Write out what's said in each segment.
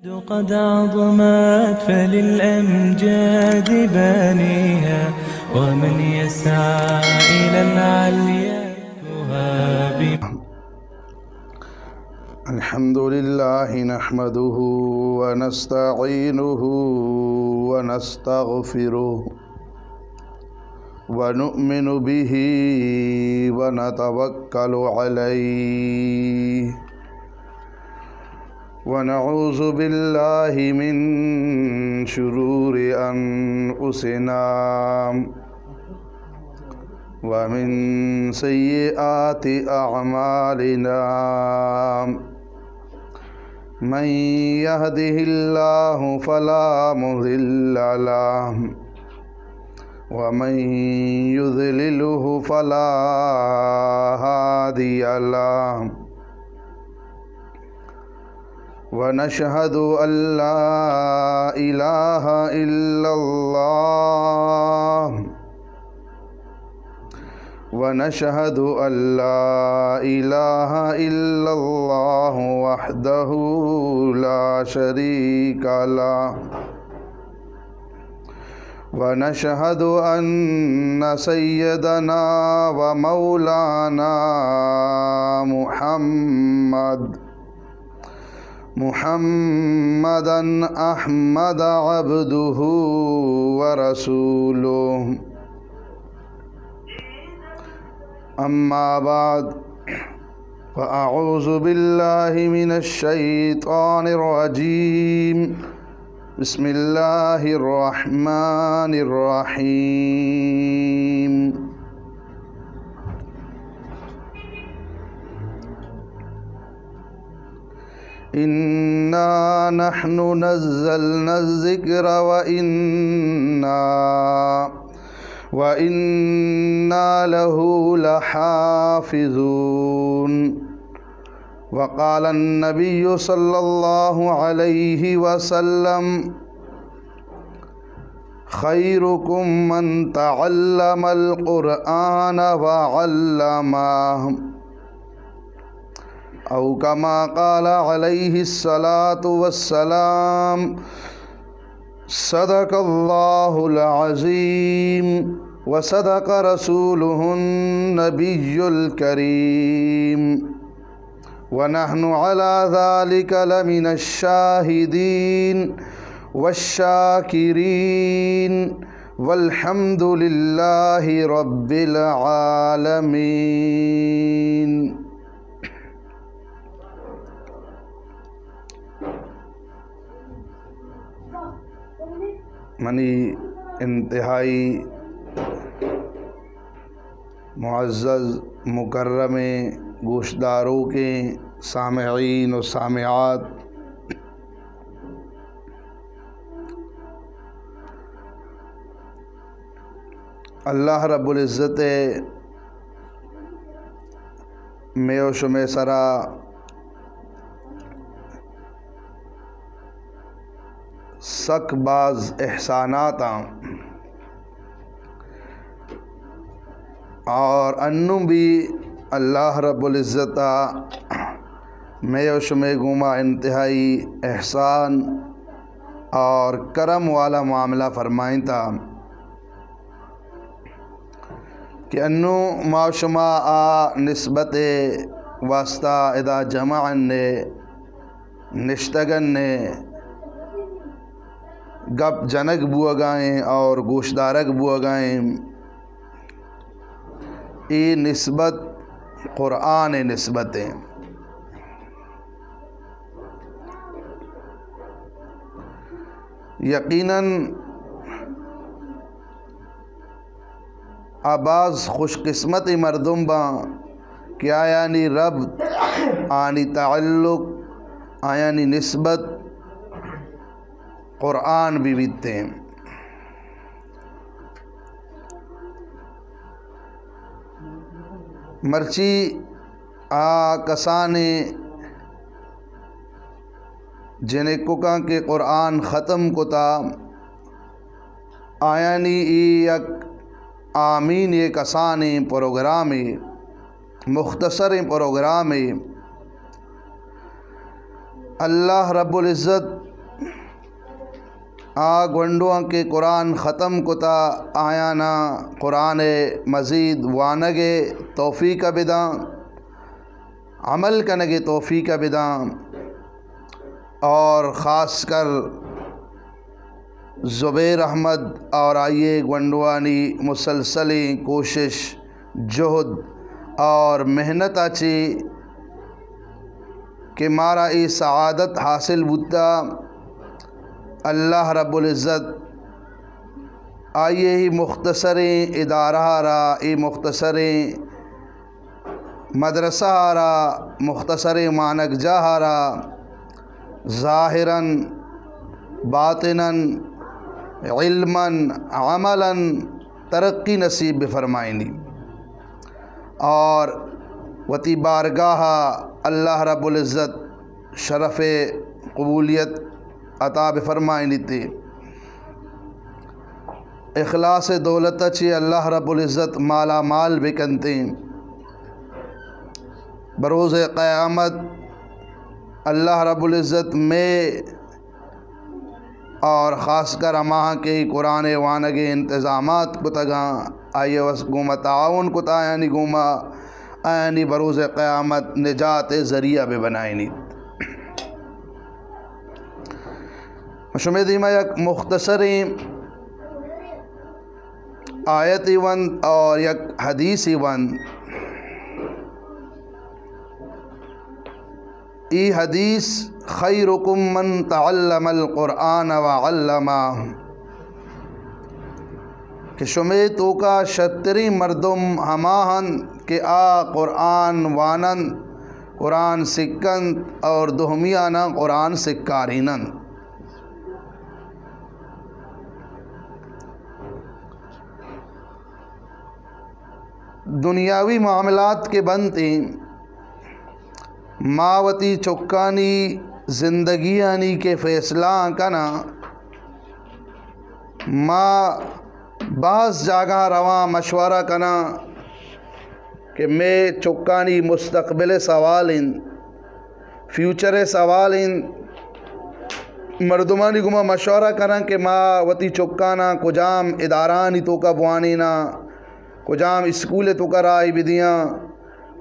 قد عظمت فللأمجاد بانيها، ومن يسعى إلى العليا يهاب. الحمد لله نحمده ونستعينه ونستغفره ونؤمن به ونتوكل عليه ونعوذ بالله من شرور أنفسنا ومن سيئات أعمالنا. من يهده الله فلا مضل له ومن يضلله فلا هادي له. ونشهد أن لا إله إلا الله ونشهد أن لا إله إلا الله وحده لا شريك له. ونشهد أن سيدنا ومولانا محمد محمدا أحمد عبده ورسوله. أما بعد، فأعوذ بالله من الشيطان الرجيم. بسم الله الرحمن الرحيم. إنا نحن نزلنا الذكر وإنا، وإنا له لحافظون. وقال النبي صلى الله عليه وسلم: خيركم من تعلم القرآن وعلمه. أو كما قال عليه الصلاة والسلام. صدق الله العظيم وصدق رسوله النبي الكريم. ونحن على ذلك لمن الشاهدين والشاكرين، والحمد لله رب العالمين. منی انتہائی معزز مکرمیں گوشداروکیں سامعین و سامعات، اللہ رب العزت ءِ مئے و شمئے سرا سک باز احسانات آں، اور انوں بھی اللہ رب العزت ءَ مئے و شمئے گوما انتہائی احسان اور کرم والا معاملہ فرمائینتا کہ انوں ما و شما آ نسبت ءِ واسطہ ادا جمع انے، نشتگ انے، گپ جنگ بوگا ایں اور گوشدارگ بوگا ایں۔ اے نسبت قرآن ءِ نسبت ایں۔ یقیناً آ باز خوش قسمتیں مردم باں کہ آیانی ربط، آیانی تعلق، آیانی نسبت قرآن بہ بیتیں۔ مرچی آ کسانیں جنککاں کہ قرآن ختم کتا، آیانی اے یک آمین ءِ کسانیں پروگرامے، مختصریں پروگرامے۔ اللہ رب العزت آ گونڈواں کہ قرآن ختم کتا، آیاناں قرآن ءِ مزید وانگ ءِ توفیق ءَ بداں، عمل کنگ ءِ توفیق ءَ بداں، اور خاص کر زبیر احمد اور آئی ءِ گونڈوانی مسلسلیں کوشش، جہد اور محنت ءَ چہ کہ مارا اے سعادت حاصل بوتا۔ اللہ رب العزت آئی ءِ اے مختصریں ادارہ ءَ را، اے مختصریں مدرسہ ءَ را، مختصریں وانگجاہ ءَ را ظاہراً، باطناً، علماً، عملاً ترقی نصیب بفرمائینی اور وتی بارگاہ ءَ اللہ رب العزت شرف قبولیت عطا بفرمائینیت۔ اخلاص دولت ءَ چہ اللہ رب العزت مالا مال بکنتیں۔ بروز قیامت اللہ رب العزت مئے اور خاص کر ہماہاں کہ قرآن ءِ وانگ ءِ انتظامات کتگاں، آئی ءِ وس گوما تعاون کتا، آیانی گوما، آیانی بروز قیامت نجات ءِ ذریعہ بہ بنائینیت۔ شمئے دیما یک مختصریں آیتے وند اور یک حدیثے وند۔ اے حدیث، "خیرکم من تعلم القرآن وعلمہ"، کہ شمئے توکا شتریں مردم ہما انت کہ آ قرآن واننت، قرآن سکنت اور دومیاناں قرآن سکاریننت۔ دنیاوی معاملات کہ بنت ایں، ما وتی چکانی زندگیانی کہ فیصلہ کناں، ما باز جاگہ رواں مشورہ کناں کہ مئے چکانی مستقبل ءِ سوال انت، فیوچر ءِ سوال انت۔ مردمانی گوما مشورہ کناں کہ ما وتی چکاناں کجام ادارہانی توکا بوانیناں، کجام اسکول ءِ توکا راہی بدیاں،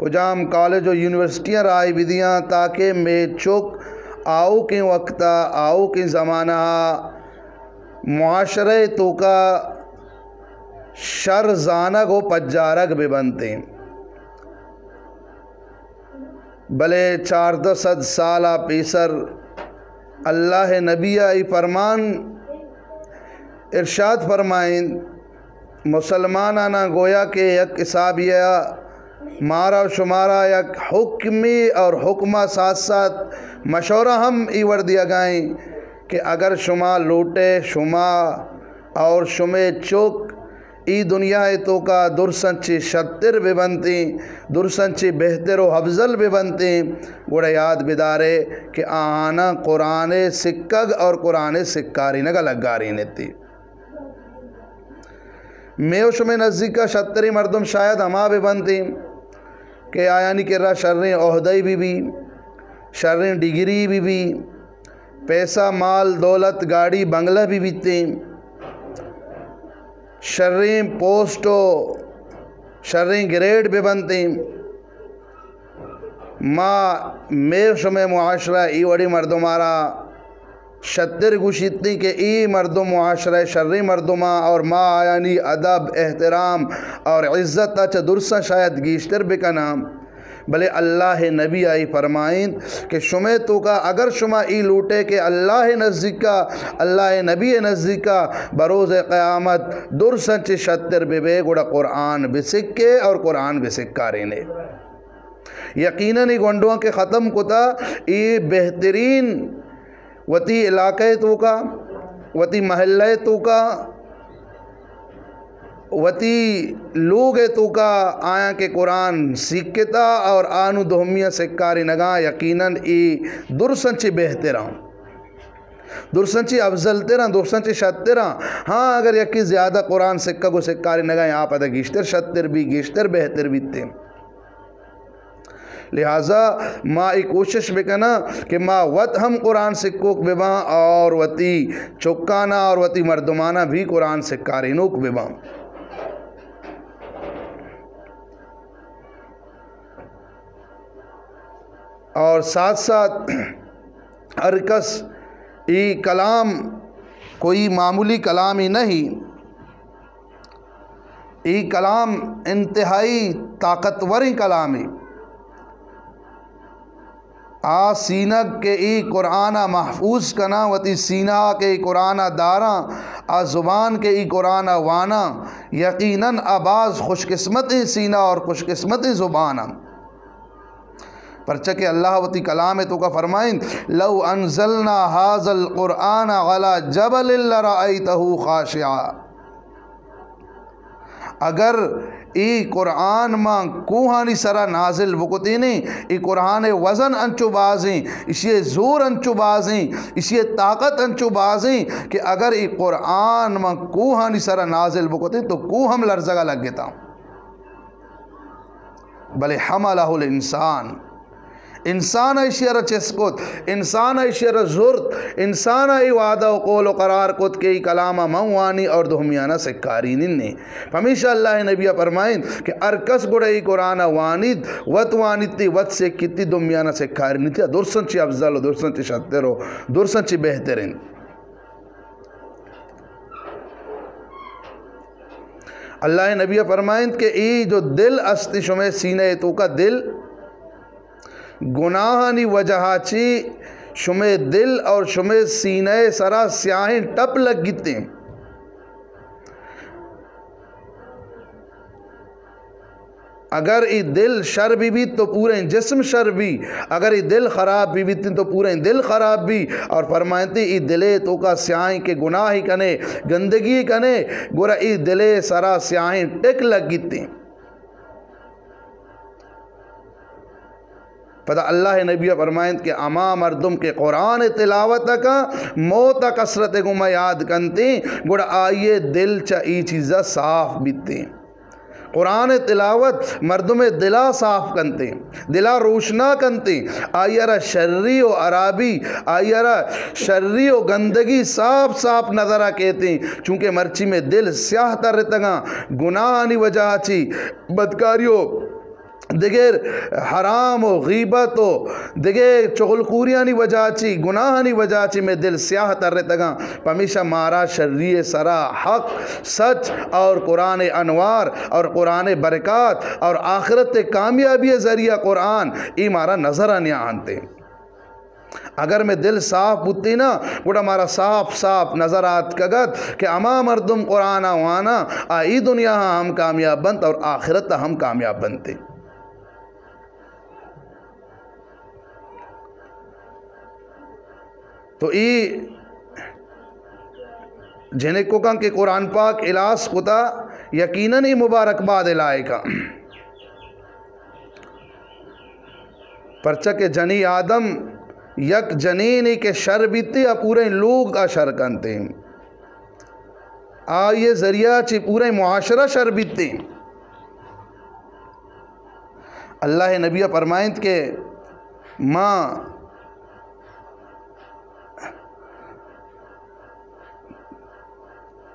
کجام کالج و یونیورسٹیاں راہی بدیاں، تاکہ مئے چک آؤکیں وقتا، آؤکیں زمانہ ءَ معاشرہ ءِ توکا شر زانگ و پجارگ بہ بنتیں۔ بلے چاردہ سد سال ءَ پیسر اللہ ءِ نبی ءَ اے فرمان ارشاد فرمائینت، مسلماناناں گویا کہ یک حسابے ءَ مارا و شمارا یک حکمے اور حکم ءَ ساتھ ساتھ مشورہ ہم اے وڑ دیگائیں کہ اگر شما لوٹے شما اور شمے چک اے دنیا ءِ توکا درساں چہ شتر بہ بنتیں، درساں چہ بہتر و افضل بہ بنتیں، گڑا یاد بدارے کہ آہاناں قرآن ءِ سکگ اور قرآن ءِ سکارینگ ءَ لگارینیت۔ مئے و شمئے نزیکا شتریں مردم شاید ہما بہ بنتیں کہ آیانی کرا شریں عہدہ بہ بی، شریں ڈگری بہ بی، پیسہ، مال، دولت، گاڑی، بنگلہ بہ بیتیں، شریں پوسٹ و شریں گریڈ بہ بنتیں۔ ما، مئے شمئے معاشرہ اے وڑیں مردمارا شتر گوشیتیں کہ اے مردم معاشرہ ءِ شریں مردماں اور ما آیانی ادب، احترام اور عزت ءَ چہ درساں شاید گیشتر بکناں۔ بلے اللہ ءِ نبی ءَ اے فرمائینت کہ شمئے توکا اگر شما اے لوٹے کہ اللہ ءِ نزیکا، اللہ ءِ نبی ءِ نزیکا بروز قیامت درساں چہ شتر بہ بئے، گڑا قرآن بہ سکے اور قرآن بہ سکارینے۔ یقیناً اے گونڈواں کہ ختم کتا، اے بہترین وتی علاقہ ءِ توکا، وتی محلہ ءِ توکا، وتی لوگ ءِ توکا آیاں کہ قرآن سیکھتا اور آ نوں دومیاں سکارینگاں، یقیناً اے درساں چہ بہتراں، درساں چہ افضل تراں، درساں چہ شتراں۔ ہاں، اگر یکے زیادہ قرآن سکگ و سکارینگاں، آ پدا گیشتر شتر بی، گیشتر بہتر بیتیں۔ لہذا ما اے کوشش بکناں کہ ما وت ہم قرآن سکوک بباں اور وتی چکاناں اور وتی مردماناں بھی قرآن سکارینوک بباں۔ اور ساتھ ساتھ ہر کس اے کلام کوئی معمولی کلامی نہیں، اے کلام انتہائی طاقتوریں کلامے۔ آ سینگ کہ اے قرآن ءَ محفوظ کناں، وتی سینہ کہ اے قرآن ءَ داراں، آ زبان کہ اے قرآن ءَ واناں، یقیناً آ باز خوش قسمتیں سینہ اور خوش قسمتیں زبان اَں۔ پرچہ کہ اللہ وتی کلام ءِ توکا فرمائیں، لو انزلنا هذا القرآن على جبل لرأيته خاشعا۔ اگر اے قرآن ما کوہانی سرا نازل بکتینے، اے قرآن ءِ وزن انچو بازیں، اشی ءِ زور انچو بازیں، اشی ءِ طاقت انچو بازیں کہ اگر اے قرآن ما کوہانی سرا نازل بکتیں تو کوہ ہم لرزگا لگتاں۔ بلے حملہ الانسان، انسان ءَ ایشی ءَ را چست کت، انسان ءَ ایشی ءَ را زرت، انسان ءَ اے وعدہ و قول و قرار کت کہ اے کلام ءَ من وانی اور دومیانا سکاری ننے۔ پمیشا اللہ ءِ نبی ءَ فرمائیں کہ ہر کس گڑا اے قرآن ءَ وانیت، وت وانیتی، وت سکیتی، دومیانا سکاری نیتی، درساں چی افضل و درساں چی شتر و درساں چی بہتر انت۔ اللہ ءِ نبی ءَ فرمائیں کہ اے جو دل استی شمے سینہ ءِ توکا دل، گناہانی وجہ چی شمے دل اور شمے سینہ ءِ سرا سیاہیں ٹپ لگیتیں۔ اگر اے دل شر بہ بیت تو پوریں جسم شر بی، اگر اے دل خراب بہ بیت تو پوریں دل خراب بی۔ اور فرمائنتی اے دلے توکا سیاہیں کہ گناہی کنے، گندگی کنے، گڑا اے دلے سرا سیاہیں ٹک لگیتیں۔ پدا اللہ ءِ نبی ءَ فرمائنت کہ ہما مردم کہ قرآن ءِ تلاوت کا موت ءَ کسرت ءَ گوں ما یاد کنتیں، گڑا آئی ءِ دل چہ اے چیزا صاف بیتیں۔ قرآن ءِ تلاوت مردم ءِ دلا صاف کنتیں، دلا روشنا کنتیں، آئی ءَ را شری و حرابی، آئی ءَ را شری و گندگی صاف صاف نظر ءَ کیتیں، چونکہ مرچی مئے دل سیاہ ترتگاں گناہانی وجہ چی، بدکاری و دگہ حرام و غیبت و دگہ چغلخوریانی وجہ چی، گناہانی وجہ چی مئے دل سیاہ ترتگاں۔ پمیشا مارا شری ءِ سرا حق، سچ اور قرآن ءِ انوار اور قرآن ءِ برکات اور آخرت ءِ کامیابی ءِ ذریعہ قرآن اے مارا نظر ءَ نیاہنت۔ اگر مئے دل صاف بوتیں نا، گڑا مارا صاف صاف نظر آتکگ ات کہ ہما مردم قرآن ءَ واناں، آ اے دنیا ءَ ہم کامیاب بنت اور آخرت ءَ ہم کامیاب بنت۔ تو اے جنکوکاں کہ قرآن پاک ہلاس کتا، یقیناً اے مبارک باد ءِ لائق آں۔ پرچہ کہ جنی آدم یک جنینے کہ شر بیتے، آ پوریں لوگ ءَ شر کنتے۔ آئی ءِ ذریعہ چی پوریں معاشرہ شر بیتے۔ اللہ ءِ نبی ءَ فرمائنت کہ ما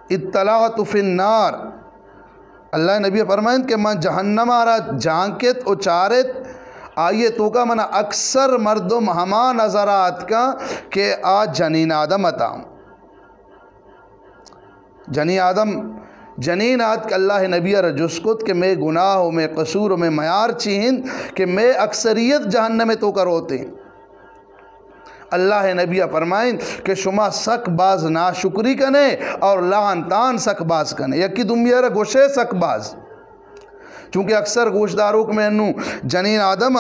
اطلعت فی النار، اللہ ءِ نبی ءَ فرمائنت کہ من جہنم ءَ را جانکت و چارت، آئی ءِ توکا منا اکثر مردم ہما نظر ءَ آتکاں کہ آ جنین آدم اتاں۔ جنین آدم، جنین آتک اللہ ءِ نبی ءَ را جست کت کہ مئے گناہ و مئے قصور و مئے میار چی انت کہ مئے اکثریت جہنم ءِ توکا روتیں۔ اللہ ءِ نبی ءَ فرمائنت کہ شما سک باز ناشکری کنے اور لعنتان سک باز کنے، یکی دومی ءَ را گوشے سک باز۔ چونکہ اکثر گوشداروک مئے انوں جنین آدم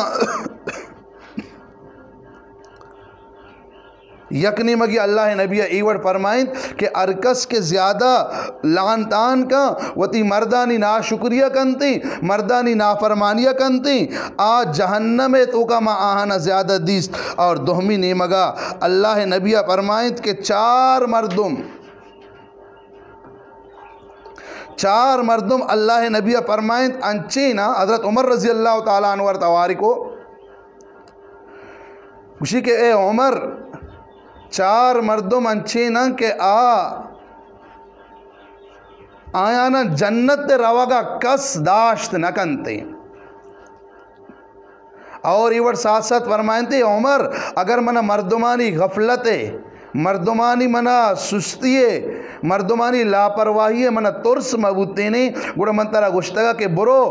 یک نیمگی اللہ ءِ نبی ءَ اے وڑ فرمائنت کہ ہر کس کہ زیادہ لعنتان کن، وتی مردانی ناشکریہ کنتیں، مردانی نافرمانیہ کنتیں، آ جہنم ءِ توکا ما آہانا زیادہ دیست۔ اور دومی نیمگا اللہ ءِ نبی ءَ فرمائنت کہ چار مردم، چار مردم اللہ ءِ نبی ءَ فرمائنت انچینا، حضرت عمر رضی اللہ تعالیٰ عنہ ءَ تواری کو، گوشی کہ اے عمر، چار مردم انچین انت کہ آ آیانا جنت ء روگا کس داشت نہ کنت۔ اور اے وڑ ساتھ ساتھ فرمائنتے، عمر، اگر منا مردمانی غفلت ء، مردمانی منا سستی ء، مردمانی لاپرواہی ء منا ترس مہ بوتینے، گڑا من ترا گوشتگا کہ برو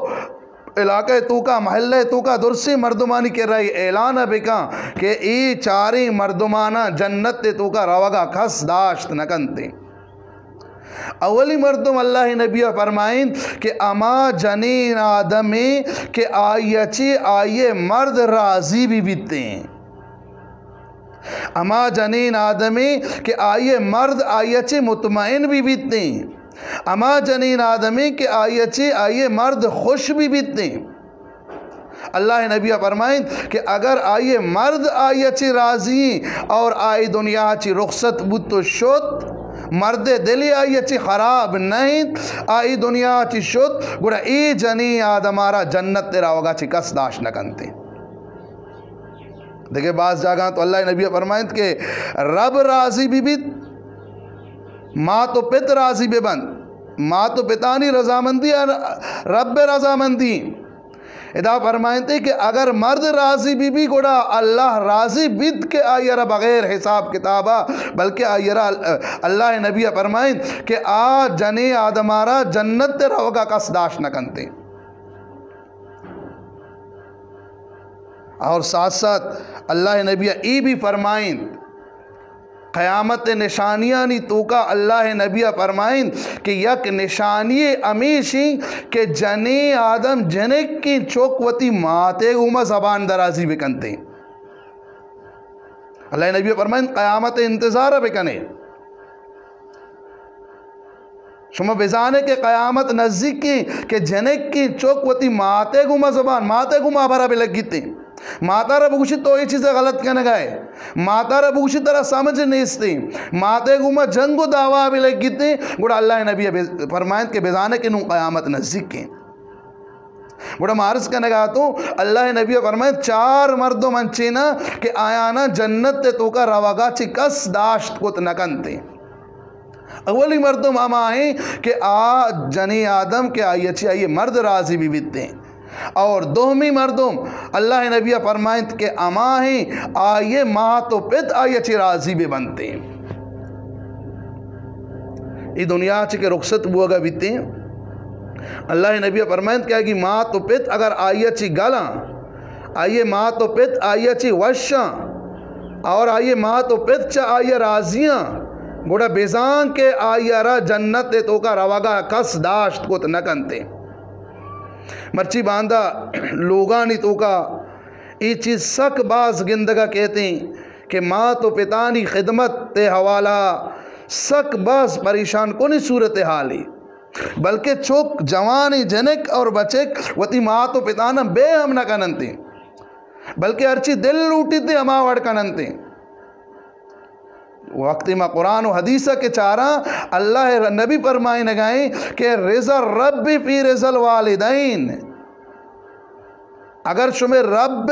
علاقہ توکا، محلہ توکا درسیں مردمانی کرا اے اعلان بکن کہ اے چاریں مردمانا جنت توکا روگا کس داشت نہ کنتے۔ اولی مردم اللہ نبی فرمائنت کہ ہما جنین آدمے کہ آئی چی آئی مرد راضی بہ بیتیں۔ ہما جنین آدمے کہ آئی مرد آئی چی مطمئن بہ بیتیں۔ ہما جنین آدمے کہ آئی چی آئی مرد خوش بہ بیتیں۔ اللہ نبی فرمائنت کہ اگر آئی مرد آئی چی راضی اور آئی دنیا چی رخصت بوت و شت، مرد دلی آئی چی خراب نہ انت، آئی دنیا چی شت، گڑا اے جنی آدمارا جنت تیرا وگا چی کس داشت نہ کنتے۔ دیکھے، بعض جاگہ تو اللہ نبی فرمائنت کہ رب راضی بہ بیت، مات و پت راضی بہ بنت، مات و پتانی رضامندی رب رضامندی۔ ادا فرمائنتے کہ اگر مرد راضی بہ بی، گڑا اللہ راضی بیت کہ آئی را بغیر حساب کتابا، بلکہ آئی را ال-، اللہ نبی فرمائنت کہ آ جنی آدمارا جنت روگا کس داشت نہ کنتے۔ اور ساتھ ساتھ اللہ نبی ای بھی فرمائنت، قیامت نشانیانی توکا اللہ نبی فرمائنت کہ یک نشانی ہمیشی کہ جنی آدم جنکیں چک وتی ماتے گوما زبان درازی بکنتے۔ اللہ نبی فرمائنت، قیامت انتظار بکنے۔ شما بزانے کہ قیامت نزیکیں کہ جنکیں چک وتی ماتے گوما زبان، ماتے گوما ہبرا بلگیتیں۔ ماتا را بگوشی تو اے چیز غلط کنگائے۔ ماتا را بگوشی ترا سمجھ نیستیں۔ ماتے گوما جنگ و دعوا بلگیتیں۔ گڑا اللہ نبی بز-، فرمائنت کہ بزانے کہ نوں قیامت نزیکیں۔ گڑا ما عرض کنگا تو اللہ نبی فرمائنت، چار مردم انچینا کہ آیانا جنت توکا روگا چی کس داشت کت نکنتے۔ اولی مردم ہما ہیں کہ آ جنی آدم کہ آئی چی آئی مرد راضی بہ بیتیں، اور دومی مردم اللہ نبی فرمائنت کہ ہما ہیں آئی مات و پت آئی چی راضی بہ بنتے۔ ای دنیا چی کہ رخصت بوگا بیتیں، اللہ نبی فرمائنت کہ آئی مات و پت اگر آئی چی گلاں، آئی مات و پت آئی چی وشاں، اور آئی مات و پت چہ آئی راضیاں، گڑا بزان کہ آئی را جنت توکا روگا کس داشت کت نکنتے۔ مرچی باندا لوگانی توکا ای چیز سک باز گندگا کہتیں کہ مات و پتانی خدمت تے حوالہ سک باز پریشان کنی صورتحالی۔ بلکہ چک، جوانیں جنک اور بچک وتی مات و پتانا بے ہم نہ کننتی، بلکہ ہرچی دل لوٹیتی ہما وڑ کننتی۔ وقتی ما قرآن و حدیث کے چاراں، اللہ نبی فرمائنگائیں کہ رضا الرب فی رضا الوالدین۔ اگر شمے رب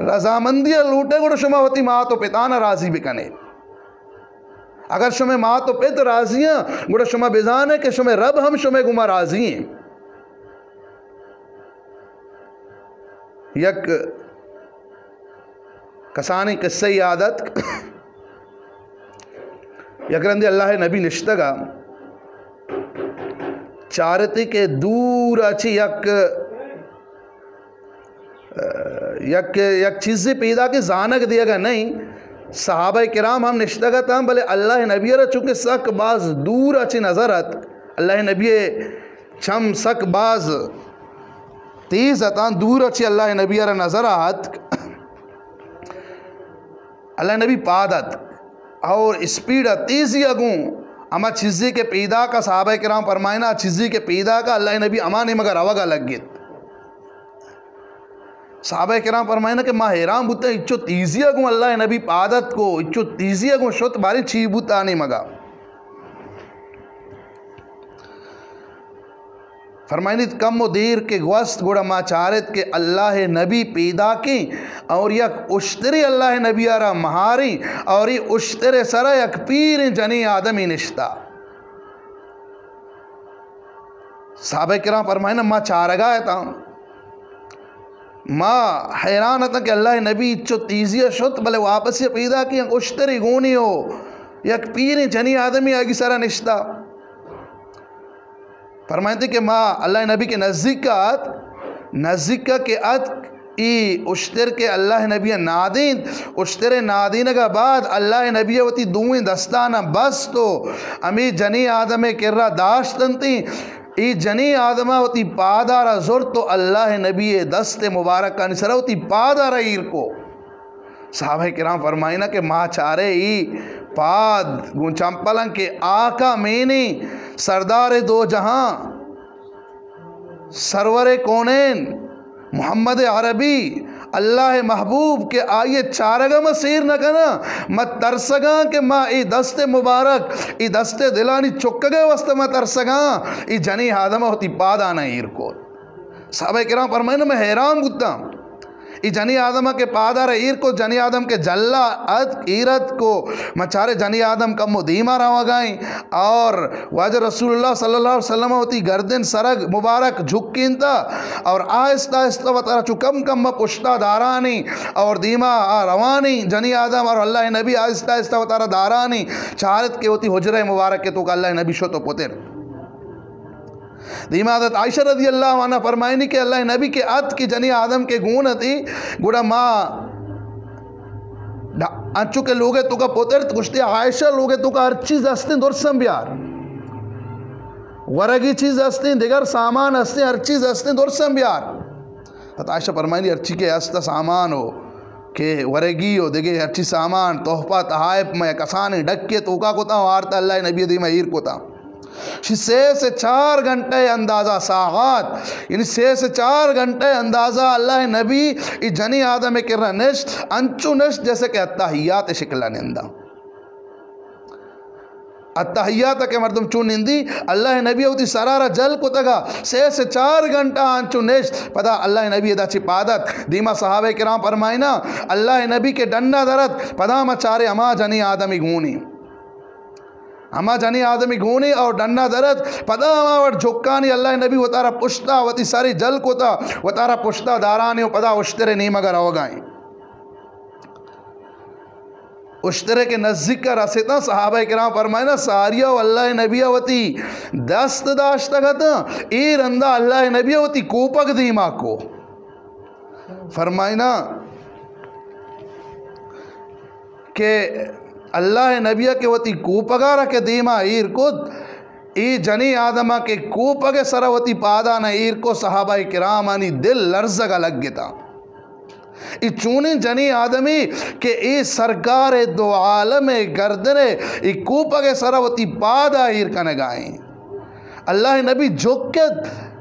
رضامندی لوٹے، گڑا شما وتی مات و پتانا راضی بکنے۔ اگر شمے مات و پت راضی ہیں، گڑا شما بزانے کہ شمے رب ہم شمے گما راضی ہیں۔ یک کسانی قصہ یاد ات۔ یک رندے اللہ نبی نشتگا، چارتی کہ دور اچی یک یک، یک چیزے پیدا کہ زانگ دیگا نہیں۔ صحابہ کرام ہم نشتگ اتاں، بلے اللہ نبی را چونکہ سک باز دور اچی نظر ات، اللہ نبی چم سک باز تیز اتاں، دور اچی اللہ نبی را نظر آت۔ اللہ نبی پاد ات اور اسپیڈ ات، تیزی اگوں ہما چیزے کہ پیدا کا، صحابہ کرام فرمائنا، چیزے کہ پیدا کا، اللہ نبی ہما نیمگا روگا لگت۔ صحابہ کرام فرمائنا کہ ما حیران بوتیں، اچو تیزی اگوں اللہ نبی پاد ات کو، اچو تیزی اگوں شت، بارے چی بوتا نیمگا۔ فرمائنیت، کم و دیر کہ گوست، گڑا ما چارت کہ اللہ نبی پیداکیں اور یک اشترے اللہ نبی ءَ را مہاریں اور اے اشترے سرا یک پیریں جنیں آدمی نشتا۔ صحابہ کرام فرمائنا، ما چارگا اتاں، ما حیران اتاں کہ اللہ نبی چو تیزی شت، بلے واپسی پیداکیں، یک اشترے گونی ہو، یک پیریں جنیں آدمی آگی سرا نشتا۔ فرمائنتے کہ ما اللہ نبی کے نزدیک ات، نزدیک کہ ات، ای اشتر کہ اللہ نبی نادین، اشتر نادینگا بعد اللہ نبی وتی دوئیں دستانا بست و ہمیں جنیں آدم کرا داشتنتی۔ ای جنیں آدما وتی پادارا زرت و اللہ نبی دست مبارکانی سرا وتی پادارا ایر کو۔ صحابہ کرام فرمائنا کہ ما چارے ای پاد گوں چمپلاں کہ آقا مینی، سردار دو جہاں، سرور کونین، محمد عربی، اللہ محبوب کہ آئی چارگا ما سیر نہ کناں، ما ترسگاں کہ ما ای دست مبارک، ای دست دلانی چکگے واسطہ ما ترسگاں، ای جنیں آدم ہوتی پادانا ایر کو۔ صحابہ کرام فرمائنا، میں حیران بوتاں۔ ای جنیں آدم کہ پادارا ایر کو، جنیں آدم کہ جلا ات، ایر ات کو، ما چارے جنیں آدم کمو دیما روگائیں اور واجہ رسول اللہ صلی اللہ علیہ وسلم وتی گردن سرگ مبارک جھکینتا اور آہستہ آہستہ وتارا چو کم کم پشتا دارانی اور دیما آ روانی۔ جنیں آدم اور اللہ نبی آہستہ آہستہ وتارا دارانی، چارت کہ وتی حجرہ مبارک کہ توکا اللہ نبی شت و پتر۔ دیما حضرت عائشہ رضی اللہ عنہا فرمائنی کہ اللہ نبی کہ ات کہ جنیں آدم کہ گون اتی، گڑا ما ڈ-، انچو کہ لوگے توکا پترت، گوشتی، عائشہ، لوگے توکا ہر چیز ہستیں، درساں بیار، ورگی چیز ہستیں، دگر سامان ہستیں، ہر چیز ہستیں، درساں بیار۔ حضرت عائشہ فرمائنی، ہرچی کہ ہست سامان ہو کہ ورگی و دگہ ہرچی سامان، تحفہ، تحائف، میں کسانیں ڈکے توکا کتا و آرتا اللہ نبی دیما ایر کتا۔ شی سے سے چار گھنٹہ اندازہ ساعات، یعنی سے سے چار گھنٹہ اندازہ اللہ نبی ای جنیں آدم کرا نشت، انچو نشت جیسے کہ اتحیات شکلا نندا۔ اتحیات کہ مردم چون نندی، اللہ نبی وتی سرارا جل کتگا، سے سے چار گھنٹہ انچو نشت، پدا اللہ نبی ادا چی پادت، دیما صحابہ کرام فرمائنا، اللہ نبی کہ ڈنا درت، پدا ما چارے ہما جنیں آدمی گونی۔ ہما جنیں آدمی گونی اور ڈنا درت، پدا ہما وڑ جھکانی اللہ نبی وتارا پشتا، وتی سری جل کتا، وتارا پشتا دارانی و پدا اشترے نیمگا روگائیں۔ اشترے کہ نزدیک رسیتاں، صحابہ کرام فرمائنا، ساریا و اللہ نبی وتی دست داشتگ اتاں، اے رندا اللہ نبی وتی کوپگ دیما کو۔ فرمائنا کہ اللہ نبی کہ وتی کوپگا را کہ دیما ایر کت، اے جنیں آدما کہ کوپگ سرا وتی پادانا ایر کو، صحابہ کرامانی دل لرزگا لگتا۔ اے چونیں جنیں آدمے کہ اے سرکار دو عالم گردن اے کوپگ سرا وتی پادا ایر کنگائیں۔ اللہ نبی جھکت،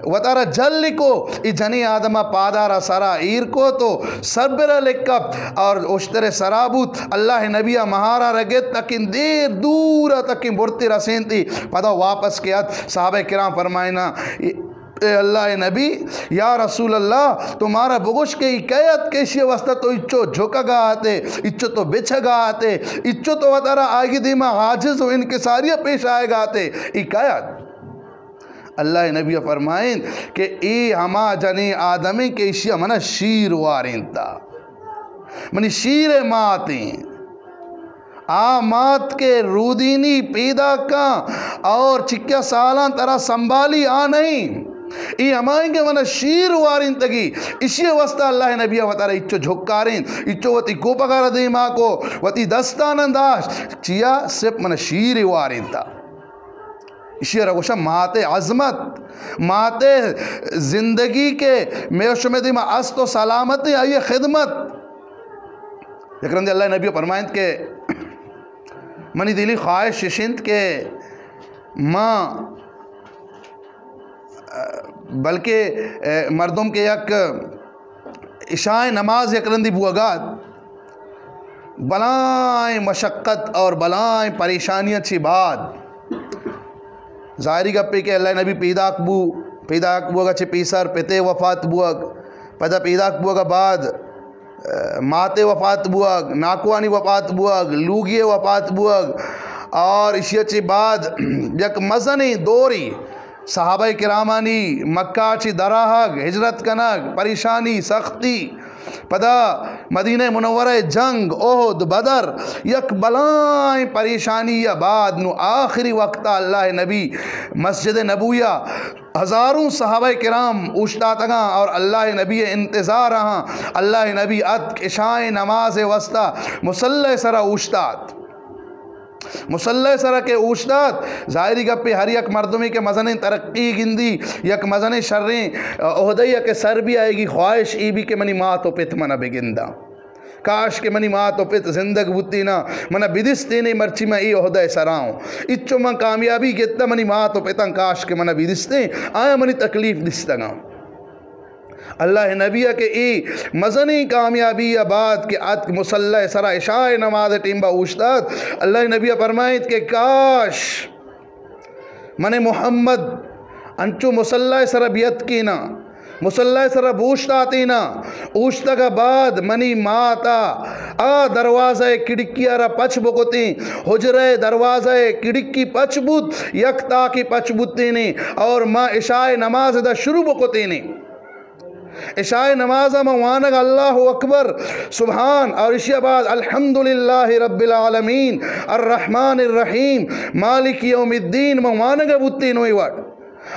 وتارا جل کو، اے جنیں آدما پادارا سرا ایر کو تو سربرا لکپ اور اشتر سرا بوت۔ اللہ نبی مہارا رگت تکن دیر دورا تکن برتی رسینتی، پدا واپس کے ات۔ صحابہ کرام فرمائنا، اے اللہ نبی، یا رسول اللہ، تو مارا بگوش کہ ای کئے ات کہ اشی واسطہ تو اچو جھکگا آتے، اچو تو بچھگا آتے، اچو تو وتارا آگی دیما عاجز و انکساری پیش آئے گا آتے، ای کئے ات؟ اللہ نبی فرمائیں کہ اے ہما جنیں آدمیں کہ اشی منا شیر وارینتا، منی شیر ماتیں۔ آ مات کہ رودینی پیدا کاں اور چکیا سالاں ترا سنبھالی آ نہیں۔ اے ہمائیں کہ منا شیر وارینتگی، اشی واسطہ اللہ نبی وتارا اچو جھکارین، اچو وتی کوپگا را دیما کو، وتی دستان داشت، چیا؟ صرف منا شیر وارینتا۔ اشی را گوشا مات عظمت، مات زندگی کہ میں شمے دیما است و سلامت، آئی خدمت۔ یک رندے اللہ نبی فرمائنت کہ منی دلی خواہش اش انت کہ ما، بلکہ مردم کہ یک عشاء نماز یک رندی بوگا ات، بلائیں مشقت اور بلائیں پریشانیاں چی بعد ظاہری گپے کہ اللہ نبی پیداک بو، پیداک بوگ ءَ چہ پیسر پتے وفات بوگ، پدا پیداک بوگ ءَ بعد، ءَ، ماتے وفات بوگ، ناکوانی وفات بوگ، لوگی وفات بوگ، اور اشی ءَ چہ بعد یک مزنیں دورے صحابہ کرامانی مکہ چہ درآہگ، ہجرت کنگ، پریشانی، سختی، پدا مدینہ منورہ جنگ، احد، بدر، یک بلائیں پریشانی ءَ بعد نوں آخری وقت ءَ اللہ نبی مسجد نبوی ءَ ہزاروں صحابہ کرام اوشتاتگاں اور اللہ نبی انتظار ءَ آں۔ اللہ نبی اتک عشاء نماز واسطہ مصلی سرا اوشتات۔ مصلی سرا کہ اوشتات، ظاہری گپے ہر یک مردمے کہ مزنیں ترقی گندی، یک مزنیں شریں عہدے یا کہ سر بی آئیگی خواہش ای بی کہ منی مات و پت منا بگنداں۔ کاش کہ منی مات و پت زندگ بوتیناں، منا بدستینے مرچی من ای عہدہ سراؤں۔ اچو من کامیابی گتا منی مات و پتاں کاش کہ منا بدستیں، آیا منی تکلیف دستگاں۔ اللہ نبی کہ اے مزنیں کامیابی ءَ بعد کہ اتک مصلی سرا عشاء نماز ٹیم با اوشتات، اللہ نبی فرمائیت کہ کاش من محمد انچو مصلی سرا بیتکینا، مصلی سرا بوشتاتینا، اوشتگ بعد منی ماتا آ دروازہ کڑکی را پچ بکتیں، حجرہ دروازہ کڑکی پچ بوت، یک تاکے پچ بوتینے اور ما عشاء نماز دا شروع بکتینے۔ عشاء نماز ءَ من وانگ اللہ اکبر، سبحان، اور اشی بعد الحمدللہ رب العالمین، الرحمن الرحیم، مالک یوم الدین من وانگ بوتینوی وڑ۔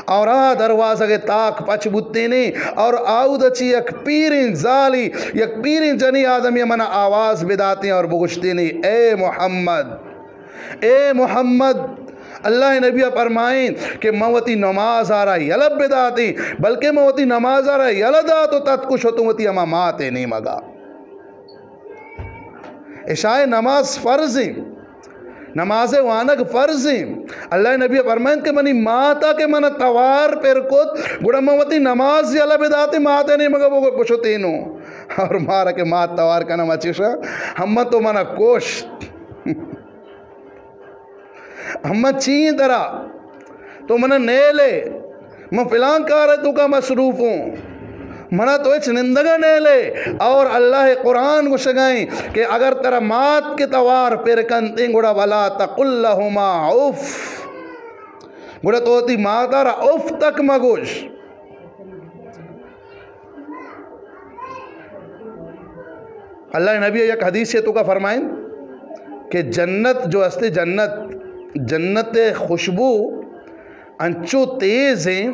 اور آ دروازگ تاک پچ بوتینے اور آود چی یک پیریں زالی، یک پیریں جنی آدمی من آواز بداتیں اور بگوشتینے، اے محمد، اے محمد، اللہ نبی فرمائیں کہ من وتی نماز آرا یلہ بداتیں، بلکہ من وتی نماز آرا یلہ دات و تتک و شتوں وتی ہما مات نیمگا۔ عشاء نماز فرض ہیں، نماز وانگ فرض ہیں۔ اللہ نبی فرمائیں کہ منی ماتا کہ من توار پر کت، گڑا من وتی نماز یلہ بداتیں، مات نیمگا بگو-، بشتینو۔ اور مارا کہ مات توار کنا مچشا، ہم تو منا کوشت۔ ہما چی ایں ترا؟ تو منا نیلے، من فلان کار توکا مصروف ہوں، منا تو ہچ نندگا نیلے۔ اور اللہ قرآن گوشگائیں کہ اگر ترا مات کے توار پر کنتیں گڑا ولا تقل لهما اف، گڑا تو وتی ماتا را اف تک مگوش۔ اللہ نبی یک حدیث توکا فرمائیں کہ جنت جو ہستے، جنت، جنت خوشبو انچو تیز ہیں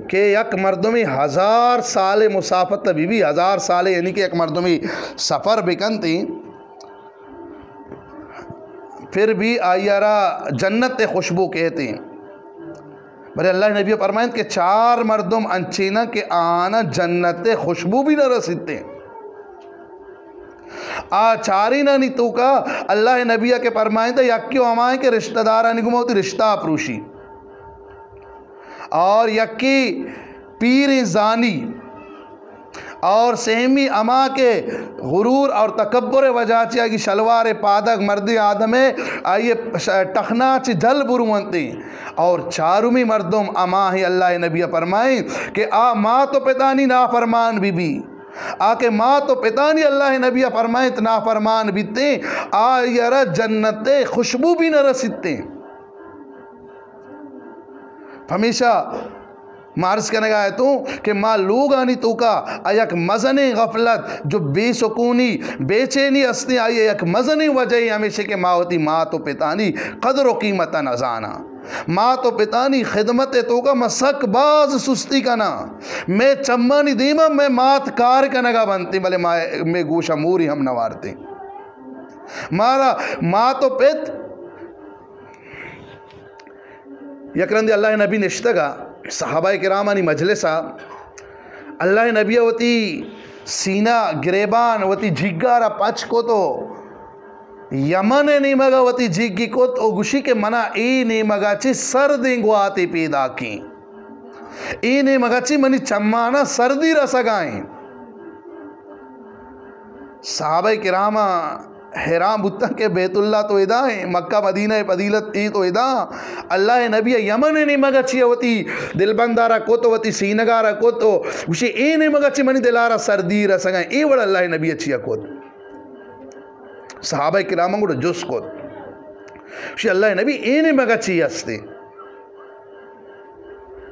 کہ یک مردمی ہزار سال مسافت بی بی، ہزار سال یعنی کہ یک مردمی سفر بکنتی، پھر بھی آئی را جنت خوشبو کہتے ہیں۔ بلے اللہ نبی فرمائیں کہ چار مردم انچینا کہ آنا جنت خوشبو بھی نہ رسیتے۔ آ چارینانی توکا اللہ نبی کے فرمائیں تو یکی ہمائیں کہ رشتہ دارانی گما ہوتی رشتہ پروشی، اور یکی پیریں زانی، اور سہمی ہما کہ غرور اور تکبر وجہ چہ آئی شلوار پادگ مردی آدم ہے، آئی ٹخنا چہ جل برونتی۔ اور چارمی مردم ہما ہیں اللہ نبی فرمائیں کہ آ مات و پتانی نافرمان بی بی۔ آ کہ مات و پتانی اللہ نبی فرمائیں نافرمان بیتے، آئی را جنت خوشبو بھی نہ رسیتے۔ ہمیشہ ما عرض کنگا اتوں کہ ما لوگانی توکا آ یک مزنیں غفلت، جو بے سکونی، بے چینی ہستیں، آئی یک مزنیں وجہ ہمیشہ کہ ما وتی مات و پتانی قدر و قیمت نہ زاناں۔ مات و پتانی خدمت توکا ما سک باز سستی کناں۔ میں چمانی دیما میں مات کار کنگا بنتی، بلے ما، میں گوشا موری ہم نہ وارتی۔ مارا مات و پت یک رندے اللہ نبی نشتگا، صحابہ کرامانی مجلسا، اللہ نبی وتی سینہ گریبان وتی جگارا پچ کو تو یمن نیمگا وتی جگی کت و گوشی کہ منا اے نیمگا چی سردیں گواتے پیداکیں، اے نیمگا چی منی چمانا سردی رسگائیں۔ صحابہ کراما حیران بوتاں کہ بیت اللہ تو ادا ایں، مکہ مدینہ ءِ فضیلت اے تو ادا۔ اللہ ءِ نبی ءَ یمن ءِ نیمگ ءَ چیا وتی دلبندارا کت، وتی سینگارا کت، گوشی اے نیمگ ءَ چی منی دلارا سردی رسگا، اے وڑ اللہ ءِ نبی ءَ چیا کت؟ صحابہ کرام گڑا جست کت، گوشی اللہ ءِ نبی اے نیمگ ءَ چی ہستے؟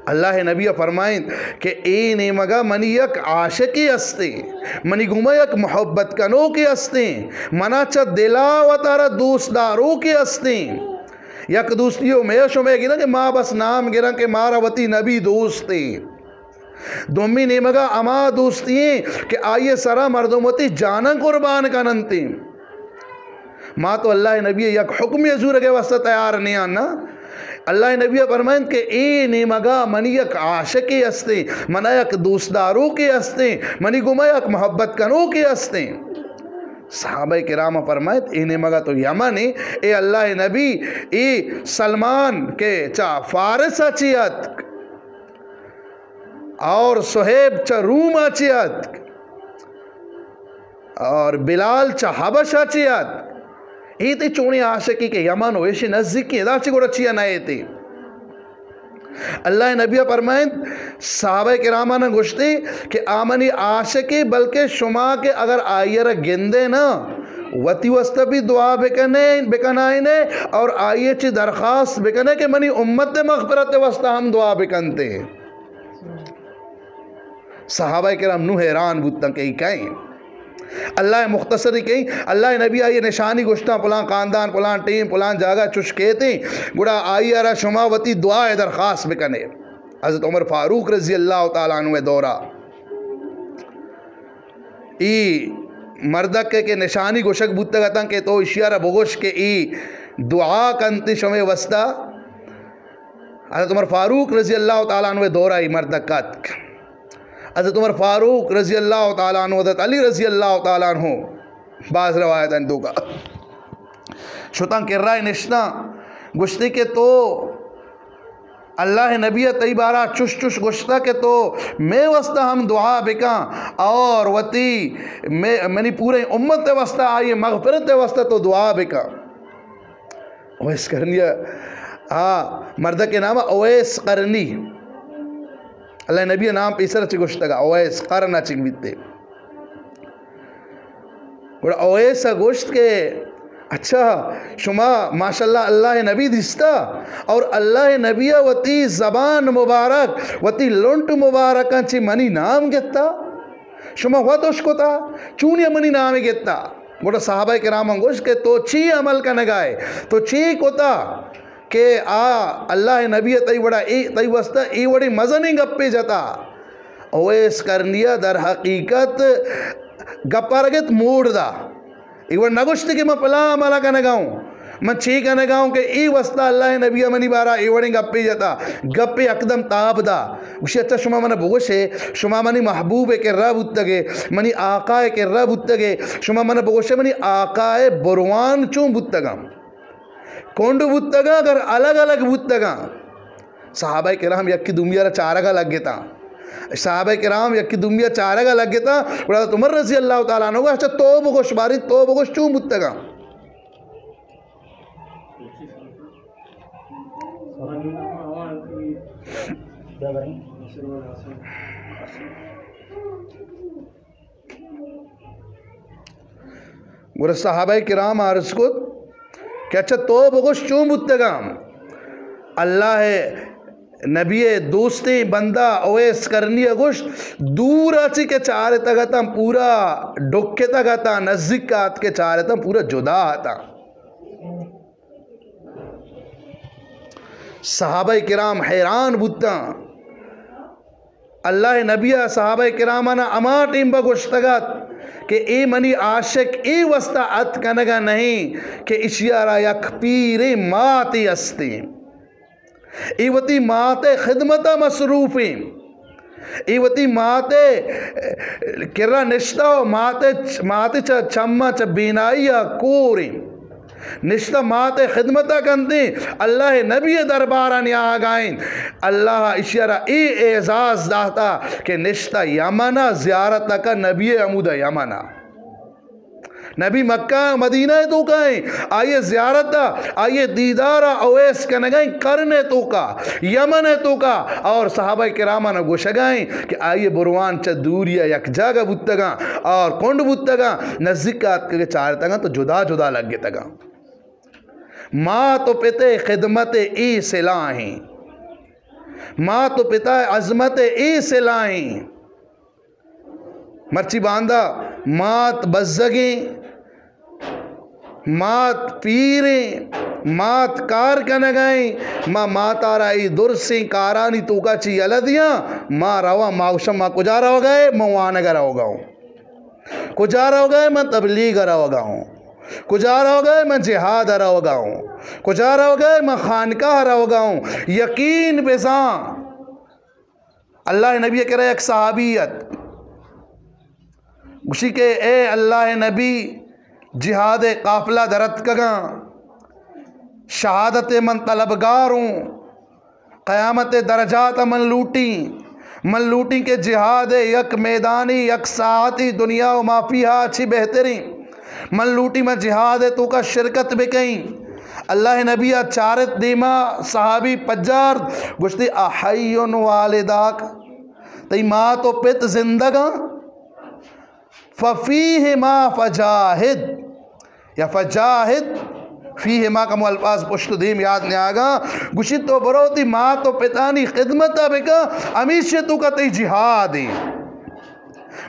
اللہ ءِ نبی ءَ فرمائنت کہ اے نیمگا منی یک عاشقے ہستیں، منی گوما یک محبت کنوکے ہستیں، منا چہ دلا وتارا دوست داروکے ہستیں۔ یک دوستی و مئے شمئے گراں کہ ما بس نام گراں کہ مارا وتی نبی دوستیں۔ دومی نیمگا ہما دوستی ایں کہ آئی سرا مردم وتی جاناں قربان کننتیں۔ ما تو اللہ ءِ نبی ءِ یک حکمے زورگ ءِ واسطہ تیار نیاں نا۔ اللہ ءِ نبی ءَ فرمائنت کہ اے نیمگا منی یک عاشقے ہستیں، منا یک دوست داروکے ہستیں، منی گوما یک محبت کنوکے ہستیں۔ صحابہ کرام فرمائنت اے نیمگا تو یمن ایں، اے اللہ ءِ نبی، اے سلمان کہ چہ فارس ءَ چی اتک، اور صہیب چہ روم ءَ چی اتک، اور بلال چہ حبش ءَ چی اتک۔ اے تئی چونیں عاشقے کہ یمن و ایشی نزیکی، ادا چی گڑا چیا نہ ایتے؟ اللہ ءِ نبی ءَ فرمائنت، صحابہ کرامانا گوشتے کہ آ منی عاشقے، بلکہ شما کہ اگر آئی را گندے نا، وتی واسطہ بھی دعا بکنے، بکنائینے، اور آئی چی درخواست بکنے کہ منی امت ءِ مغفرت ءِ واسطہ ہم دعا بکنتے۔ صحابہ کرام نوں حیران بوتاں کہ اے کئے ایں؟ اللہ ءِ مختصری کئے ایں؟ اللہ ءِ نبی ءَ آئی نشانی گوشتاں، پلان خاندان، پلان ٹیم، پلان جاگہ چش کیتیں، گڑا آئی ءَ را شما وتی دعا ءِ درخواست بکنے۔ حضرت عمر فاروق رضی اللہ تعالیٰ عنہ ءِ دورا اے مردک کہ نشانی گوشگ بوتگ اتاں کہ تو ایشی ءَ را بگوش کہ اے دعا کنت شمئے واسطہ۔ حضرت عمر فاروق رضی اللہ تعالیٰ عنہ ءِ دورا اے مردک اتک۔ حضرت عمر فاروق رضی اللہ تعالیٰ عنہ، حضرت علی رضی اللہ تعالیٰ عنہ، باز روایتانی توکا شتاں کرا نشتاں، گوشتے کہ تو اللہ ءِ نبی ءَ تئی بارا چش چش گوشتا کہ تو مئے واسطہ ہم دعا بکن اور وتی مئے، منی پورے امت ءِ واسطہ، آئی مغفرت ءِ واسطہ تو دعا بکن۔ اویس قرنی ءَ، آ مردک ءِ نام اویس قرنی۔ اللہ ءِ نبی ءِ نام پیسر چہ گوشتگا، اویس قرن ءَ چک بیتے۔ گڑا اویس ءَ گوشت کہ اچھا، شما ماشاءاللہ اللہ ءِ نبی دیستا اور اللہ ءِ نبی ءَ وتی زبان مبارک، وتی لنٹ مبارکاں چہ منی نام گتا، شما وت اش کتا، چونیا منی نام گتا؟ گڑا صحابہ کراماں گوشت کہ تو چی عمل کنگائے، تو چی کتا کہ آ اللہ ءِ نبی ءَ تئی وڑا اے، تئی واسطہ اے وڑیں مزنیں گپے جتا؟ اویس قرنی ءَ در حقیقت گپ ءَ را گت موڑ دا۔ اے وڑ نہ گوشت کہ من پلان عمل کنگا اوں، من چی کنگا اوں کہ اے واسطہ اللہ ءِ نبی ءَ منی بارا اے وڑیں گپے جتا۔ گپے یکدم تاب دا۔ گوشی، اچھا، شما من بگوشے، شما منی محبوب ءِ کرا بوتگے، منی آقا ءِ کرا بوتگے، شما من بگوشے منی آقا ءِ بروان چون بوتگاں؟ کنڈ بوتگاں، اگر الگ الگ بوتگاں؟ صحابہ کرام یکی دومی ءَ را چارگا لگتاں۔ صحابہ کرام یکی دومی ءَ چارگا لگتاں۔ گڑا حضرت عمر رضی اللہ تعالیٰ عنہ گوشت، اچھا تو بگوش باری، تو بگوش چون بوتگاں؟ گڑا صحابہ کرام عرض کت کہ اچھا تو بگوش چون بوتگاں؟ اللہ ءِ نبی ءِ دوستیں بندہ اویس قرنی ءَ گوشت، دور ءَ چہ کہ چارتگ اتاں پورا ڈکتگ اتاں، نزیک ءَ اتک کہ چارتاں پورا جدا اتاں۔ صحابہ کرام حیران بوتاں۔ اللہ ءِ نبی ءَ صحابہ کرامانا ہما ٹیم بہ گوشتگ ات کہ اے منی عاشق اے واسطہ ات کنگا نہیں کہ اشی ءَ را یک پیریں ماتے ہستیں۔ اے وتی مات ءِ خدمت ءَ مصروف ایں۔ اے وتی مات ءِ کرا نشتہ و مات ءِ، مات ءِ چہ چماں چہ بینائی ءَ کور ایں۔ نشتہ مات ءِ خدمت ءَ کنت ایں، اللہ ءِ نبی ءِ دربار ءَ نیاہگ ءَ ایں۔ اللہ ءَ اشی ءَ را اے اعزاز داتا کہ نشتہ یمن ءَ زیارت ءَ کا، نبی ءِ ہمودا یمن ءَ۔ نبی مکہ مدینہ ءِ توکا ایں، آئی ءِ زیارت ءَ، آئی ءِ دیدار ءَ اویس کنگا ایں، قرن ءِ توکا، یمن ءِ توکا، اور صحابہ کراماں گوشگا ایں کہ آئی ءِ بروان چہ دوری ءَ یک جاگہ بوتگاں اور کنڈ بوتگاں، نزیک ءَ اتکگ ءُ چارتگاں تو جدا جدا لگتگاں۔ مات و پت ءِ خدمت ءِ اے صلہ ایں، مات و پت ءِ عظمت ءِ اے صلہ ایں۔ مرچی باندا مات بزگیں، مات پیریں، مات کار کنگائیں، ما ماتارا اے درسیں کارانی توکا چی یلہ دیاں، ما رواں، ما گوشاں، ما کجا روگا ایں؟ من وانگا روگا اوں۔ کجا روگا ایں؟ من تبلیغا روگا اوں۔ کجا روگا ایں؟ من جہادا روگا اوں۔ کجا روگا ایں؟ من خانقاہ روگا اوں۔ یقین بزاں، اللہ ءِ نبی ءِ کرا یک صحابی ات، گوشی کہ اے اللہ ءِ نبی، جہاد ءِ قافلہ درتکگاں، شہادت ءِ من طلبگار اوں، قیامت ءِ درجات ءَ من لوٹیں، من لوٹیں کہ جہاد ءِ یک میدانی، یک ساعتی دنیا و ما فیہا چی بہتریں۔ من لوٹی من جہاد ءِ توکا شرکت بکئیں۔ اللہ ءِ نبی ءَ چارت دیما، صحابی پجارت، گوشتی، احی والداک، تئی مات و پت زندگاں؟ ففیہما فجاہد، یا فجاہد فیہما، کمو الفاظ پشت و دیم یاد نیاگاں۔ گوشی تو برو تئی مات و پتانی خدمت ءَ بکن، ہمیشی توکا تئی جہاد ایں۔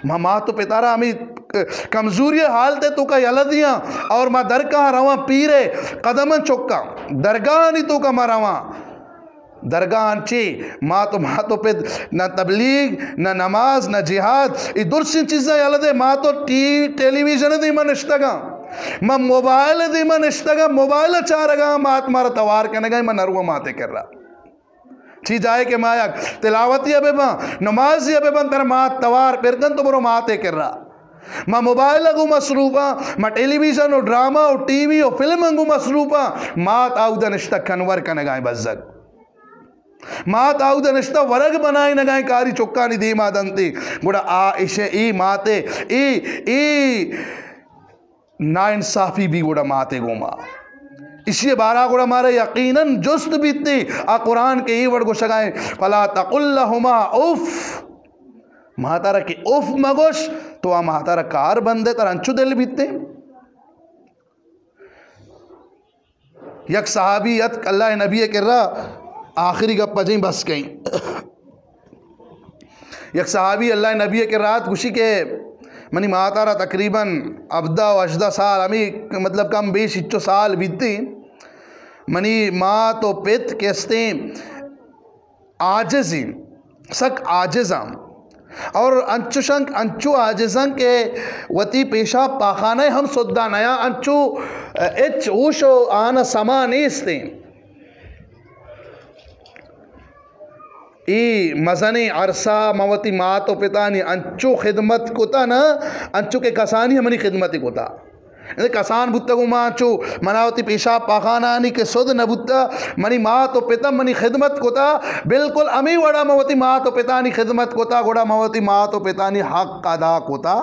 ما مات و پتارا ہمے کمزوری حالت ءِ توکا یلہ دیاں اور ما درگاہ رواں، پیر ءِ قدماں چکاں، درگاہانی توکا ما رواں۔ درگاہ انچی، مات و، مات و پت، نہ تبلیغ، نہ نماز، نہ جہاد، اے درسیں چیزاں یلہ دے، ما تو ٹی، ٹیلی ویژن ءِ دیما نشتگاں، ما موبائل ءِ دیما نشتگاں، موبائل ءَ چارگاں، مات مارا توار کنگا، ما نرواں مات ءِ کرا۔ چی جائے کہ ما یک تلاوتی ءَ بباں، نمازی ءَ بباں، ترا مات توار پر کن، تو برو مات ءِ کرا۔ ما موبائل ءَ گوں مصروف آں، ما ٹیلی ویژن و ڈرامہ و ٹی وی و فلم ءَ گوں مصروف آں، مات آودا نشتہ کنور کنگائیں بزگ۔ مات آودا نشتہ ورگ بنائینگائیں کاری چکانی دیما دنتے۔ گڑا آ اشے اے ماتے، اے، اے ناانصافی بی گڑا ماتے گوما۔ اشی بارا گڑا مارا یقیناً جست بیتے۔ آ قرآن کہ اے وڑ گوشگائیں، فلا تقل لهما اف۔ ماتارا کہ اف مگوش، تو آ ماتارا کار بندے تر انچو دل بیتے۔ یک صحابی اتک اللہ نبی کرا، آخری گپ پجیں بس کئیں۔ یک صحابی اللہ نبی کرا ات، گوشی کہ منی ماتارا تقریباً ہبدہ و ہژدہ سال، ہمیں مطلب کم بیش اچو سال بیتی۔ منی مات و پت کستیں عاجزیں، سک عاجزاں۔ اور انچوشنک، انچو عاجزاں کہ وتی پیشاب پاخانہ ہم سدھا نیا، انچو، اچ ہوش و آنا سما نیستیں۔ اے مزنیں عرصہ من وتی مات و پتانی انچو خدمت کتا نا، انچو کہ کسانی منی خدمت کتا۔ اے کسان بوتگوں ما انچو منا وتی پیشاب پاخانانی کہ سد نہ بوتا، منی مات و پتا منی خدمت کتا، بالکل ہمے وڑا من وتی مات و پتانی خدمت کتا، گڑا من وتی مات و پتانی حق ادا کتا۔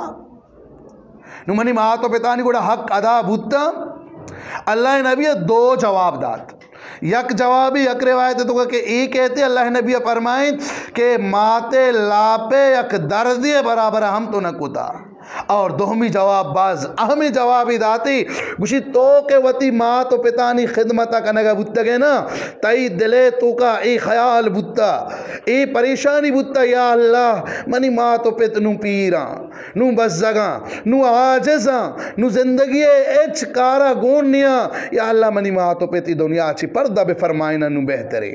نو منی مات و پتانی گڑا حق ادا بوتا۔ اللہ نبی دو جواب دات۔ یک جوابی، یک روایت تو کہ اے کہتے اللہ نبی فرمائیں کہ ماتے لاپے یک دردے برابر ہم تو نہ کتا۔ اور دومی جواب باز اہمی جوابی داتی، گوشی تو کہ وتی مات و پتانی خدمت کنگا بوتگے نا، تئی دلے توکا اے خیال بوتا، اے پریشانی بوتا، یا اللہ، منی مات و پت نوں پیراں، نوں بزگاں، نوں عاجزاں، نوں زندگی ء ہچ کارا گون نیاں۔ یا اللہ، منی مات و پت ای دنیا چی پردہ بفرمائنا نوں بہترے۔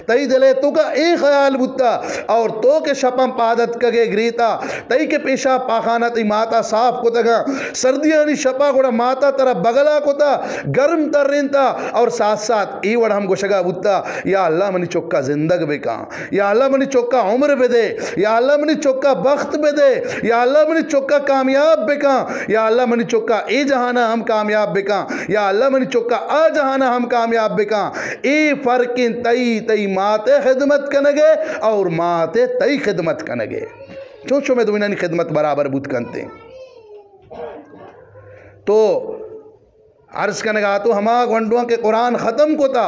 تئی دلے توکا اے خیال بوتا، اور تو کہ شپاں پاد اتکگے گریتا، تئی کہ پیشاب پاخانہ تئی ماتا صاف کتگاں، سردیانی شپا گڑا ماتا ترا بگلا کتا، گرم ترینتا، اور ساتھ ساتھ اے وڑ ہم گوشگا بوتا، یا اللہ، منی چکا زندگ بکاں۔ یا اللہ منی چکا عمر بدے، یا اللہ منی چکا بخت بدے، یا اللہ منی چکا کامیاب بکاں، یا اللہ منی چکا اے جہانا ہم کامیاب بکاں، یا اللہ منی چکا آ جہانا ہم کامیاب بکاں۔ اے فرق انت تئی، تئی مات خدمت کنگے اور مات تئی خدمت کنگے۔ چون شمے دوینانی خدمت برابر بوت کنتے؟ تو عرض کنگا تو ہما گونڈواں کہ قرآن ختم کتا،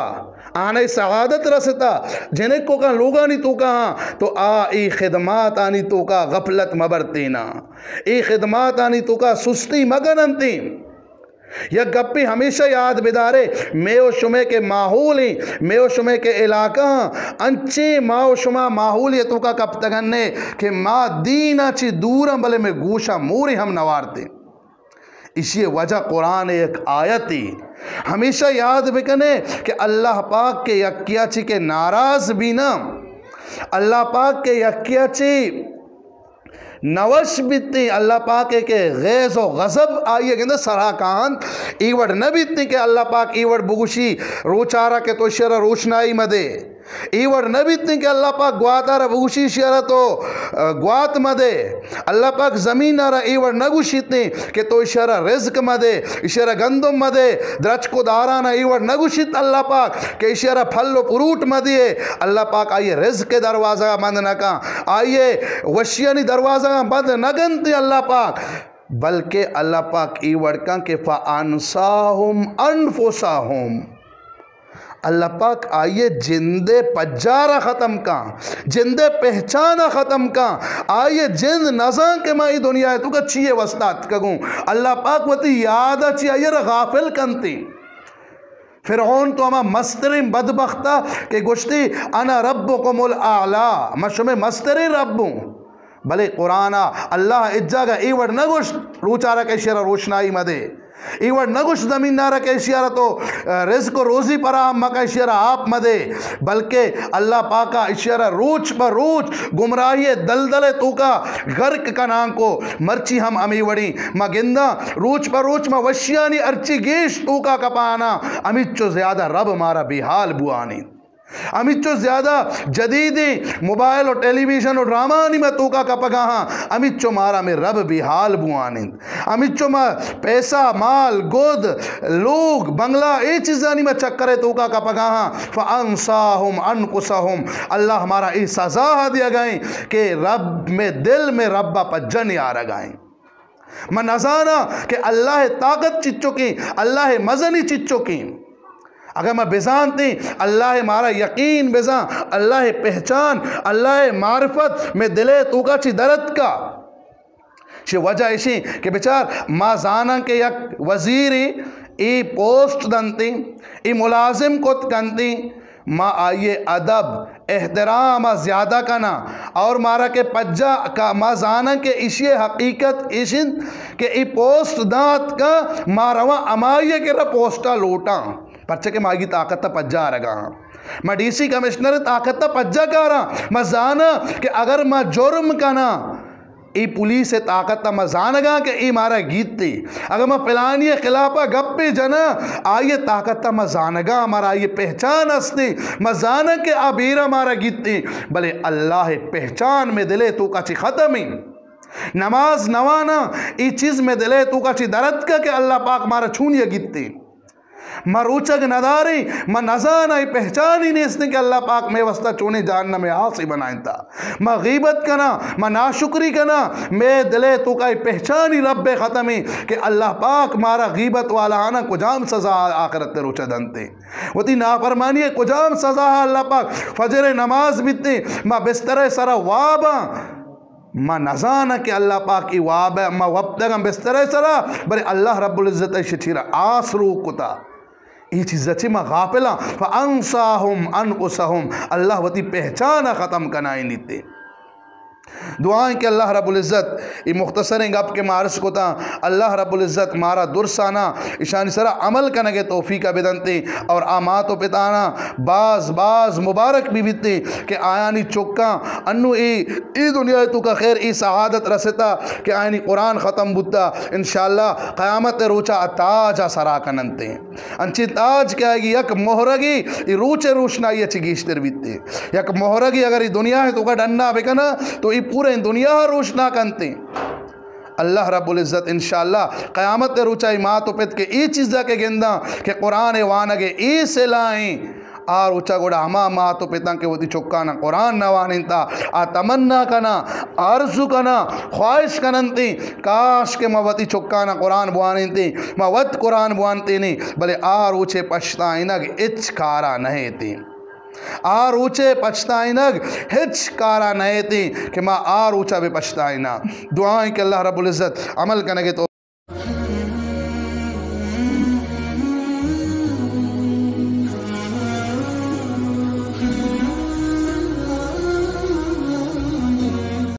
آنئے سعادت رستا، جنک کو کن لوگانی توکا ہاں، تو آ ای خدمات آنی توکا غفلت مبرتینا، ای خدمات آنی توکا سستی مکننتی۔ یک گپی ہمیشہ یاد بدارے، مے و شمے کے ماحول ہیں، مے و شمے کے علاقہ ہاں، انچیں ما و شما ماحول یہ توکا کپتگنے کہ ما دینا چی دورا بلے میں گوشا موری ہم نوارتے۔ ایشی وجہ قرآن یک آیتی۔ ہمیشہ یاد بکنے کہ اللہ پاک کے یکیا چی کے ناراض بینا، اللہ پاک کے یکیا چی نوش بیتیں، اللہ پاک کے غیظ و غضب آئیے گندے سرا کانت۔ ای وڑ نہ بیتیں کہ اللہ پاک ای وڑ بگوشی روچارا کہ تو شرا روشنائی مدے۔ ای وڑ نہ بیتیں کہ اللہ پاک گواتارا بگوشی شرا تو، اه، گوات مدے۔ اللہ پاک زمین را ای وڑ نہ گوشیتیں کہ تو شرا رزق مدے، شرا گندم مدے، درچک و دارانا ای وڑ نہ گوشیت اللہ پاک کہ شرا پھل و پروٹ مدے۔ اللہ پاک آئیے رزق دروازہ بند نہ کن، آئیے وشیانی دروازہ بند نہ گنتی اللہ پاک، بلکہ اللہ پاک ای وڑ کن کہ فانساہم انفسہم۔ اللہ پاک آئیے جندے پجارا ختم کن، جندے پہچانا ختم کن، آئیے جند نزان کہ ما ای دنیا توکا چیے واسطہ اتکگوں۔ اللہ پاک وتی یادا چی آئیے را غافل کنتی۔ فرعون تو ہما مستریں بدبختا کہ گوشتی، انا ربکم الاعلی، من شمے مستریں رب ہوں۔ بلے قرآن ء اللہ اجاگہ اے وڑ نہ گوشت، روچارا کہ ایشی ء را روشنائی مدے، اے وڑ نہ گوشت، زمین نارا کہ ایشی ء را تو، اه، رزق و روزی فراہم مکن، ایشی ء را آپ مدے، بلکہ اللہ پاکا ایشی ء را روچ بہ روچ گمراہی ء دلدل ء توکا غرق کنان کو۔ مرچی ہم ہمے وڑیں ما گنداں، روچ بہ روچ ما وشیانی ہرچی گیش توکا کپاناں، ہمیچو زیادہ رب مارا بے حال بوانیں۔ ہمینچو زیادہ جدیدیں موبائل و ٹیلی ویژن و ڈرامہانی ما توکا کپگا ہاں، ہمینچو مارا مئے رب بے حال بوان انت۔ ہمینچو ما پیسہ، مال، گد، لوگ، بنگلہ، اے چیزانی ما چکرے توکا کپگا ہاں۔ فانساہم انفسہم، اللہ مارا اے سزا دیگا ایں کہ رب مئے دل مئے ربا پجا نیارگا ایں۔ من نزاناں کہ اللہ ء طاقت چچکیں، اللہ ء مزنی چچکیں۔ اگر من بزانتیں، اللہ ء مارا یقین بزاں، اللہ ء پہچان، اللہ ء معرفت مئے دل ء توکا چی درتکا۔ چی وجہ اشیں کہ بچار، ما زاناں کہ یک وزیرے اے پوسٹ دنتیں، اے ملازم کت کنتیں، ما آئی ء ادب، احترام ء زیادہ کناں اور مارا کہ پجا کا، ما زاناں کہ ایشی ء حقیقت ایش انت کہ ای پوسٹ دات کا، ما رواں ہمائی ء کرا پوسٹ ء لوٹاں، پرچہ کہ ما آئی طاقت ء پجا آرگا ہاں۔ ما ڈی سی کمشنر ء طاقت ء پجا کاراں۔ ما زاناں کہ اگر ما جرم کناں، اے پولیس ء طاقت ء ما زانگاں کہ اے مارا گیتے۔ اگاں ما پلانی ء خلاف ء گپے جناں، آئی ء طاقت ء ما زانگاں، مارا آئی ء پہچان ہستے، ما زاناں کہ آ بیرا مارا گیتے، بلے اللہ ء پہچان مئے دل ء توکا چی ختم انت۔ نماز نواناں، اے چیز مئے دل ء توکا چی درتکا کہ اللہ پاک مارا چونیا گیتے۔ ما روچگ نداریں، ما نزاناں، اے پہچان ہی نیستیں کہ اللہ پاک مئے واسطہ چونیں جہنم ء آسے بنائینتا۔ ما غیبت کناں، ما ناشکری کناں، مئے دل ء توکا اے پہچان ہی رب ء ختم ایں کہ اللہ پاک مارا غیبت والا آناں کجام سزا آخرت ء روچ ء دنتے، وتی نافرمانی ء کجام سزا اللہ پاک۔ فجر ء نماز بیتیں، ما بستر ء سرا واباں، ما نزاناں کہ اللہ پاک ای واب ء ما وپتگاں بستر ء سرا، بلے اللہ رب العزت ء شچیرا آس روک کتا۔ ای چیز چی ما غافلاں۔ فانساہم انفسہم، اللہ وتی پہچان ء ختم کنائینیتے۔ دعائیں کہ اللہ رب العزت ای مختصریں گپ کہ ما عرض کتاں، اللہ رب العزت مارا درسانا اشانی سرا عمل کنگ ء توفیق ء بدنتے اور آ مات و پتانا باز باز مبارک بہ بیتیں کہ آیانی چکاں انو اے، اے دنیا ء توکا خیر اے سعادت رستا کہ آیانی قرآن ختم بوتا، انشاءاللہ قیامت ء روچا آ تاج ء سرا کننتے۔ انچیں تاج کہ آئی یک مہرگے اے روچ ء روشنائی ء چہ گیشتر بیتے۔ یک مہرگے اگر اے دنیا ء توکا ڈنا بکنا تو اے پوریں دنیا ء روشنا کنتے۔ اللہ رب العزت انشاءاللہ قیامت ء روچا اے مات و پت کہ اے چیزا کہ گنداں کہ قرآن ء وانگ ء اے صلہ ایں، آ روچا گڑا ہما مات و پتاں کہ وتی چکانا قرآن نہ وانینتا، آ تمنا کنا، آرزو کنا، خواہش کننتی، کاش کہ ما وتی چکانا قرآن بوانینتی، ما وت قرآن بوانتینی، بلے آ روچے پشتائینگ ہچ کارا نہ ایتی۔ آ روچے پشتائینگ ہچ کارا نہ ایتی کہ ما آ روچا بہ پشتائینا۔ دعائیں کہ اللہ رب العزت عمل کنگے تو